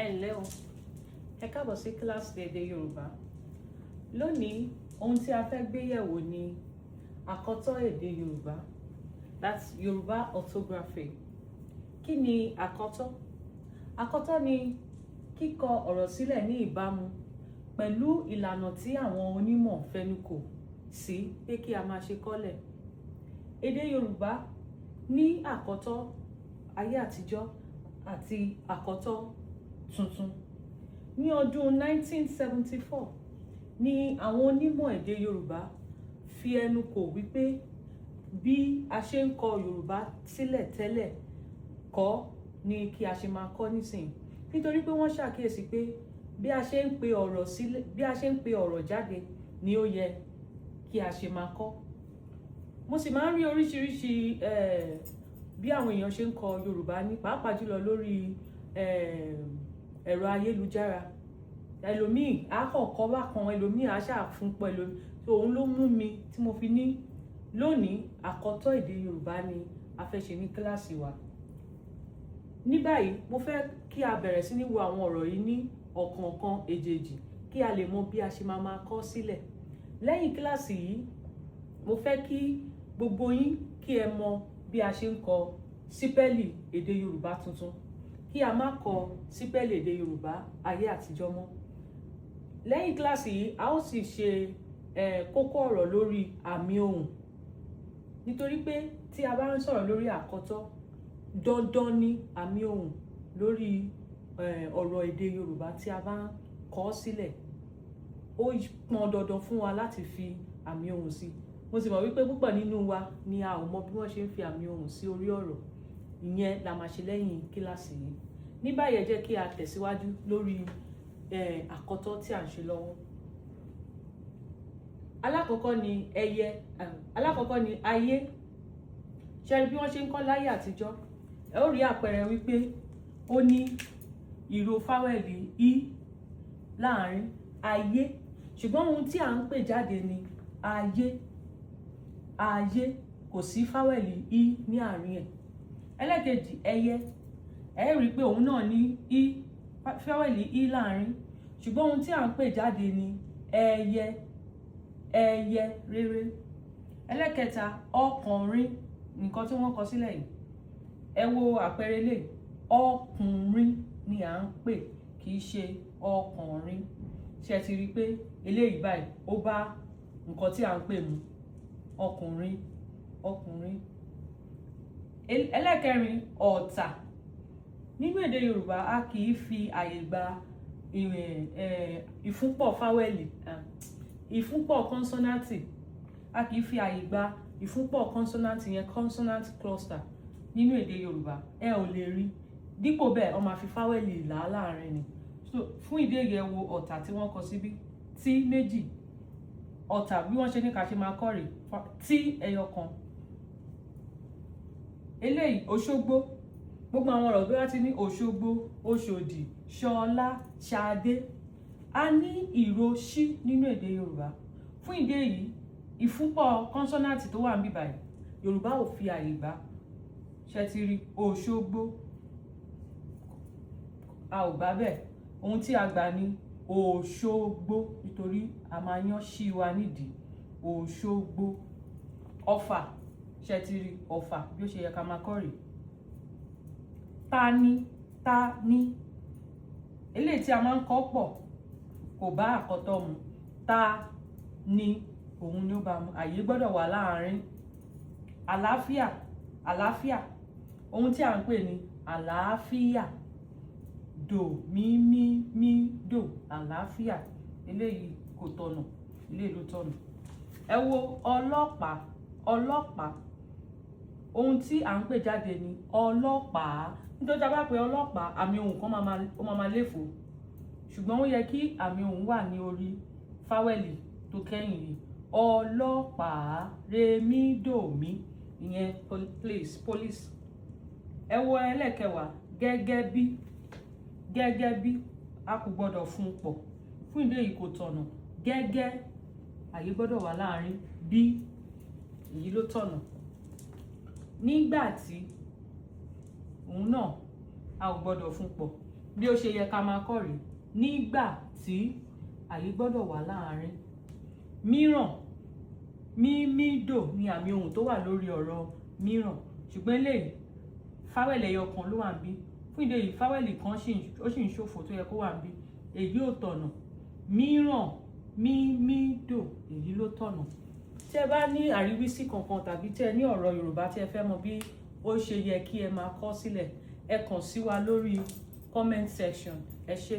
Ẹ ǹlẹ́ o, ẹ káàbọ̀ sí kíláàsì èdè Yorùbá. Lónìí, ohun tí a fẹ́ gbé yẹ̀wò ni àkọ́tọ́ èdè Yorùbá, that's Yorùbá orthography. Kí ni àkọ́tọ́? Àkọ́tọ́ ni kíkọ ọ̀rọ̀ sílẹ̀ ní ìbámu pẹ̀lú ìlànà tí àwọn onímọ̀ fẹnukò sí pé kí a máa ṣe kọ́lẹ̀. Èdè Yorùbá ní àkọ́tọ́ ayé àtijọ́ àti àkọ́tọ́ tuntun. Ní ọdún 1974 ni àwọn onímọ̀ èdè Yorùbá fi ẹnu kò wípé bí a ṣe ń kọ Yorùbá sílẹ̀ tẹ́lẹ̀ kọ́ ni kí a ṣe máa kọ́ nísìnyí, nítorí pé wọ́n ṣàkíyèsí pé bí a ṣe ń pe ọ̀rọ̀ sílẹ̀, bí a ṣe ń pe ọ̀rọ̀ jáde ni ó yẹ kí a ṣe máa kọ́. Mo sì máa ń rí oríṣiríṣi bí àwọn èèyàn ṣe ń kọ Yorùbá, ní pàápàá jùlọ lórí ẹ̀rọ ayélujára. Ẹlòmíì á kàn kọ́ bákan, ẹlòmíì á ṣàfún pẹ̀lú. So òun ló mú mi tí mo fi ní lónìí, àkọ́tọ́ èdè Yorùbá ni a fẹ́ ṣe ní kíláàsì wa. Ní báyìí, mo fẹ́ kí a bẹ̀rẹ̀ sí ní wo àwọn ọ̀rọ̀ yìí ní ọ̀kọ̀ọ̀kan èjèèjì, kí a lè mọ bí a ṣe máa máa kọ sílẹ̀. Lẹ́yìn kíláàsì yìí, mo fẹ́ kí gbogbo yín kí ẹ mọ bí a ṣe ń kọ sípẹ́lì èdè Yorùbá tuntun, kí a má kọ sípẹ́lì èdè Yorùbá ayé àtijọ́ mọ́. Lẹ́yìn kíláàsì yìí, a ó sì ṣe kókó ọ̀rọ̀ lórí àmì ohùn, nítorí pé tí a bá ń sọ̀rọ̀ lórí àkọ́tọ́, dandan ni àmì ohùn lórí ọ̀rọ̀ èdè Yorùbá tí a bá ń kọ sílẹ̀. Ó pọn dandan fún wa láti fi àmì ohùn sí. Mo sì mọ̀ wípé púpọ̀ nínú wa ni a ò mọ bí wọ́n ṣe ń fi àmì ohùn sí orí ọ̀rọ̀. Ìyẹn la máa ṣe lẹ́yìn kíláàsì yìí. Ní báyìí, ẹ jẹ́ kí a tẹ̀síwájú lórí àkọ́tọ́ tí à ń ṣe lọ́wọ́. Alákọ̀ọ́kọ́ ni ẹyẹ, alákọ̀ọ́kọ́ ni ayé. Ṣe rí bí wọ́n ṣe ń kọ́ láyé àtijọ́? Ẹ ó rí àpẹẹrẹ wípé ó ní ìró fáwẹ̀lì í láàrin, ayé, ṣùgbọ́n ohun tí à ń pè jáde ni ayé. Ayé, kò sí fáwẹ̀lì í ní àárín ẹ̀. Ẹlẹ́kejì, ẹyẹ. Ẹ rí i pé òun náà ní í, fáwẹ̀lì í láàrin, ṣùgbọ́n ohun tí à ń pè jáde ni ẹyẹ, ẹyẹ rere. Ẹlẹ́kẹta, ọkùnrin. Nǹkan tí wọ́n kọ sílẹ̀ yìí, ẹ wo àpẹẹrẹ lè, ọkùnrin ni à ń pè, kì í ṣe ọkùnrin. Ṣé ẹ ti rí i pé eléyìí báyìí, ó bá nǹkan tí à ń pè mu? Ọkùnrin, ọkùnrin. Ẹlẹ́kẹrin, ọ̀tà. Nínú èdè Yorùbá, a kì í fi àyè gba ìfúnpọ̀ fáwẹ́lì, ìfúnpọ̀ kọ́nsọ́náǹtì. A kì í fi àyè gba ìfúnpọ̀ kọ́nsọ́náǹtì yẹn, consonant cluster, nínú èdè Yorùbá. Ẹ ò lè rí. Dípò bẹ́ẹ̀, wọ́n máa fi fáwẹ́lì là á láàrin ni. So fún ìdí èyí, ẹ wo ọ̀tà tí wọ́n kọ síbí, tí méjì, ọ̀tà. Bí wọ́n ṣe ní ká ṣe máa kọ́ rèé, tí ẹyọ kan. Eléyìí, Òṣogbo. Gbogbo àwọn ọ̀rọ̀ bí wọ́n ti ní Òṣogbo, Òṣòdì, Ṣọlá, Ṣadé, a ní ìró ṣí nínú èdè Yorùbá. Fún ìdí èyí, ìfúnpọ̀ kọ́nsọ́nàtì tó wà níbí báyìí, Yorùbá ò fi àyè gbà. Ṣe ti rí? Òṣogbo, a ò gbà bẹ́ẹ̀. Ohun tí a gbà ní Òṣogbo, nítorí a máa yán ṣí wa nídìí, Òṣogbo. Ọ̀fà, ṣe ti rí? Ọ̀fà, bí ó ṣe yẹ ká máa kọ́ rèé. Ta ni, ta ni. Eléyìí tí a máa ń kọ́ pọ̀ kò bá àkọ́tọ́ mu. Ta ni, òun ni ó bá mu. Àyè gbọ́dọ̀ wà láàárín. Àlàáfíà, àlàáfíà. Ohun tí à ń pè ní àlàáfíà, dò mí mí mí dò, àlàáfíà. Eléyìí kò tọ̀nà, eléyìí ló tọ̀nà. Ẹ wo ọlọ́pàá, ọlọ́pàá. Ohun tí à ń pè jáde ní ọlọ́pàá, nítorí tá a bá pe ọlọ́pàá, àmì ohùn kan ó máa léfò, ṣùgbọ́n ó yẹ kí àmì ohùn wà ní orí fáwẹ́lì tó kẹ́yìn yìí, ọlọ́pàá, remídòmí, ìyẹn police, police. Ẹ wo ẹlẹ́kẹwàá, gẹ́gẹ́ bí, gẹ́gẹ́ bí. A kò gbọ́dọ̀ fún un pọ̀. Fún ìdí èyí, kò tọ̀nà. Gẹ́gẹ́, àyè gbọ́dọ̀ wà láàrin bí. Èyí ló tọ̀nà. Nígbà tí òun náà, a ò gbọ́dọ̀ fún pọ̀. Bí ó ṣe yẹ ká máa kọ́ rèé. Nígbà tí, àyè gbọ́dọ̀ wà láàárín. Mìíràn, mímídò ni àmì ohùn tó wà lórí ọ̀rọ̀ mìíràn, ṣùgbọ́n eléyìí, fáwẹ̀lì ẹyọ kan ló wà níbí. Fún ìdí èyí, fáwẹ̀lì kan ó sì ń ṣòfò tó yẹ kó wà níbí. Èyí ò tọ̀nà. Mìíràn, mímídò, èyí ló tọ̀nà. Tí ẹ bá ní àríwísí kankan tàbí tí ẹ ní ọ̀rọ̀ Yorùbá tí ẹ fẹ́ mọ bí ó ṣe yẹ kí ẹ máa kọ sílẹ̀, ẹ kàn sí wa lórí comment section. Ẹ ṣé.